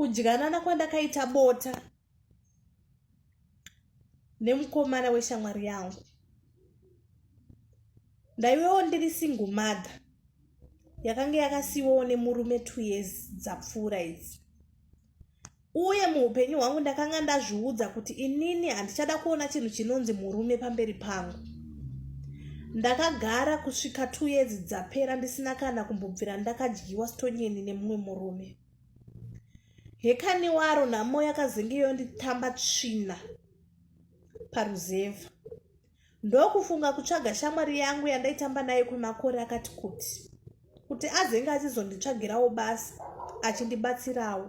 Kudyanana kwandakaita bota nemukomana weshamwari yangu. Ndaivewo ndiri single mother yakanga yakasiiwawo nemurume 2 years dzapfuura idzi. Uye muupenyu hwangu ndakanga ndazviudza kuti inini handichada kuona chinhu chinonzi murume pamberi pangu. Ndakagara kusvika 2 years dzapera ndisina kana kumbobvira ndakadyiwa stonyeni nemumwe murume. Hekani waro nhamo yakazenge yonditamba tsvina paruzevha. Ndokufunga kutsvaga shamwari yangu yandaitamba nayo kwemakore akati kuti kuti azenge achizonditsvagirawo basa achindibatsirawo.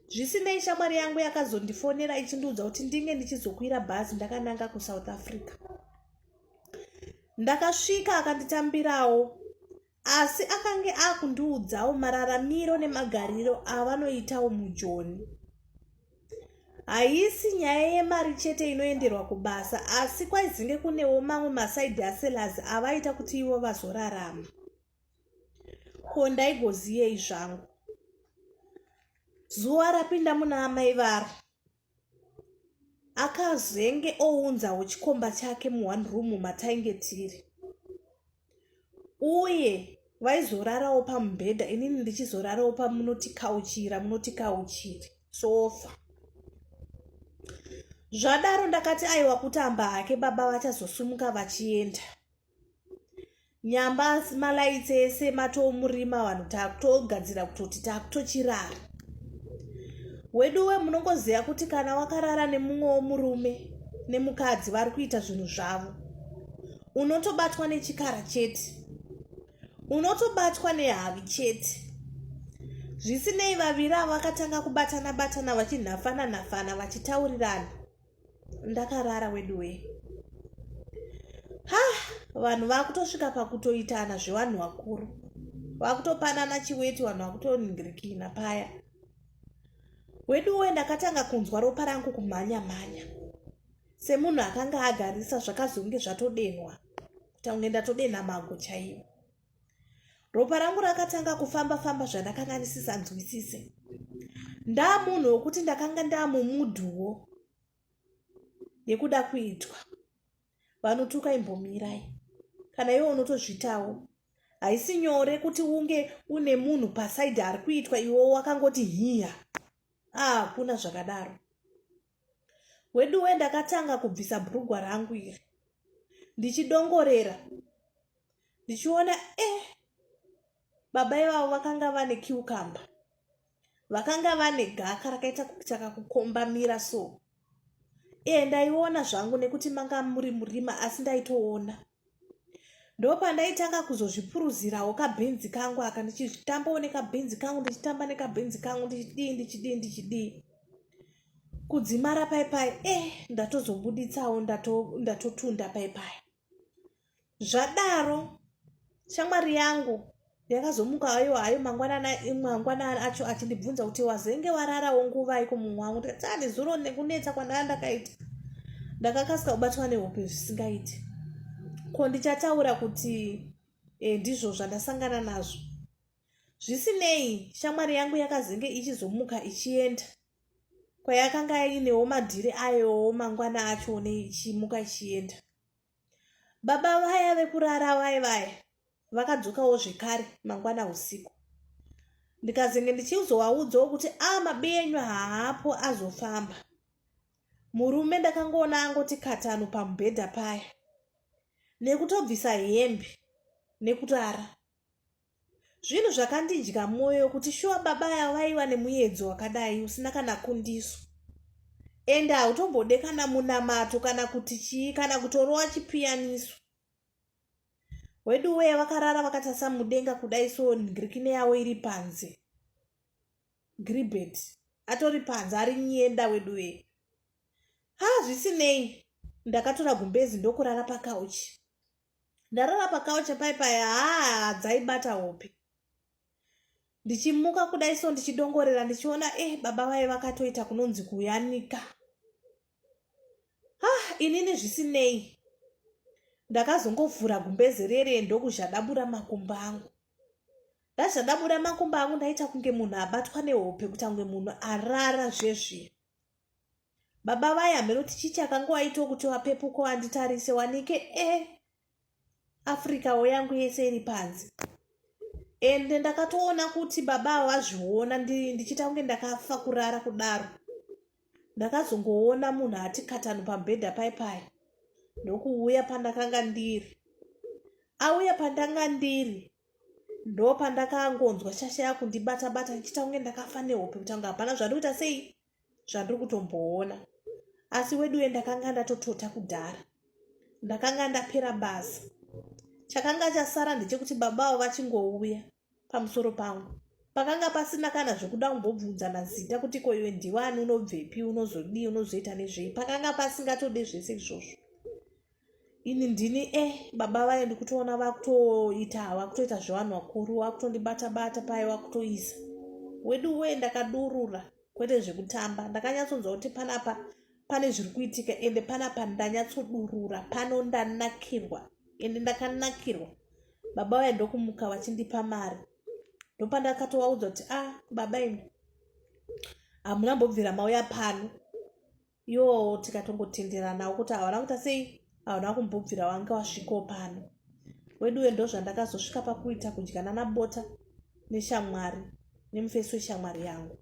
Zvisinei shamwari yangu yakazondifonera ichindiudza kuti ndinge ndichizokwira bhazi ndakananga kuSouth Africa. Ndakasvika akanditambirawo asi akange akundiudzawo mararamiro nemagariro avanoitawo mujoni. Haisi nyaya yemari chete inoenderwa kubasa asi kwaizinge kunewo mamwe maside hustlers avaita kuti ivo vazorarama. Ko ndaigoziyei zvangu? Zuva rapinda muna amai varo. Akazenge ounzawo chikomba chake muone room matainge tiri. Uye vaizorarawo pamubhedha inini ndichizorarawo pamunoti kauchira munoti kauchiri sofa. Zvadaro ndakati aiwa kutamba hake baba vachazosumuka vachienda. Nyamba malaitsi ese matoomurima vanhu takutogadzira kutoti takutochirara. Weduwe munongoziva kuti kana wakarara nemumwewo murume nemukadzi vari kuita zvinhu zvavo unotobatwa nechikara chete unotobatwa nehavi chete zvisinei vaviri ava vakatanga kubatana batana vachinhafana nhafana vachitaurirana ndakarara weduwee ha vanhu vakutosvika pakutoitana zvevanhu vakuru vakutopanana chiweti vanhu vakutoningirikina paya weduwe ndakatanga kunzwa ropa rangu kumhanya mhanya semunhu akanga agarisa zvakazonge zvatodenhwa kuita kunge ndatodenha mago chaiwo Ropa rangu rakatanga kufamba famba zvandakanga ndisisanzwisise. Ndamunhu wekuti ndakanga ndamumudhuwo yekuda kuitwa. Vanotuka imbomirai. Kana iwe unotozvitawo. Haisi nyore kuti unge une munhu pasaidhi ari kuitwa iwe wakangoti hiya. Ah, hakuna zvakadaro. Weduwe ndakatanga kubvisa bhurugwa rangu iri ndichidongorera ndichiona e eh, baba ivavo vakanga vane cucumber vakanga vane gaka rakaita kuita kakukombamira so e ndaiona zvangu nekuti manga muri murima asi ndaitoona ndopandaitanga kuzozvipuruzirawo kabhinzi kangu aka ndichitambawo nekabhinzi kangu ndichitamba nekabhinzi kangu ndichidii ndichidii ndichidii kudzimara pai pai e eh, ndatozobuditsawo ndatotunda pai pai Zvadaro shamwari yangu yakazomuka ayo hayo mangwanana mangwanani acho achindibvunza kuti wazenge wararawo nguvai kumumwe wangu ndikati ah nezuro nekunetsa kwandanga ndakaita ndakakasika kubatwa nehope zvisingaiti ko ndichataura kuti e, ndizvo zvandasangana nazvo zvisinei shamwari yangu yakazenge ichizomuka ichienda kwayakanga inewo madhiri ayowo mangwana acho neichimuka ichienda Baba vaya vekurara vaye vaya vakadzokawo zvekare mangwana usiku ndikazenge ndichizovaudzawo kuti a ah, mabienyu haapo azofamba murume ndakangoona angoti katano pamubhedha paya nekutobvisa hembe nekurara Zvinhu zvakandidya moyo kuti shuwa baba ava vaiva nemuyedzo wakadai usina kana kundiso. Ende hautombode kana munamato kana kuti chii kana kutorowa chipiyaniso. Weduwee vakarara vakatarisa mudenga kudai so ngirikine yavo iri panze. Gribet atori panze ari nyenda weduwee. Ha zvisinei ndakatora gumbezi ndokurara pakauchi. Ndarara pakaucha pai paya haa dzaibata hope. Ndichimuka kudai so ndichidongorera ndichiona eh baba vaye vakatoita kunonzi kuyanika. Ha inini zvisinei. Ndakazongovhura gumbeze rere ndokuzhadabura makumbo angu. Ndazva ndabuda makumbo angu ndaita kunge munhu abatwa nehope kuita kunge munhu arara zvezviya. Baba vaya hameno kuti chii chakanga waitawo kuti vapepuko vanditarise wanike e eh, Africawo yangu yese iri panze. Ende ndakatoona kuti baba ava vazviona ndichiita kunge ndakafa kurara kudaro. Ndakazongoona munhu ati katanu pamubhedha pai pai ndokuuya pandakanga ndiri. Auya pandanga ndiri ndopandakangonzwa shasha yakundibata bata ndichiita kunge ndakafa nehope kuti anga hapana zvandiri kuita sei zvandiri kutomboona asi weduwe ndakanga ndatotota kudhara ndakanga ndapera basa chakanga chasara ndechekuti baba avo vachingouya pamusoro pangu pakanga pasina kana zvekuda kumbobvunzana zita kuti ko iwe ndiwani unobvepi unozodii unozoita nezvei pakanga pasingatode zvese izvozvo ini ndini e eh, baba vaye ndikutoona vakutoita vakutoita zvevanhu vakuru vakutondibata bata paye vakutoisa wedu wee ndakadurura kwete zvekutamba ndakanyatsonzwa kuti panapa pane zviri kuitika ende panapa ndanyatsodurura pano ndanakirwa ende ndakanakirwa baba vaye ndokumuka vachindipa mari ndopandakatovaudza kuti a ah, baba imi hamuna mbobvira mauya pano Yoo tikatongotenderanawo kuti havana kuita sei havana kumbobvira wange wasvikawo pano weduwe ndozvandakazosvika pakuita kudyanana bota neshamwari nemufesi weshamwari yangu.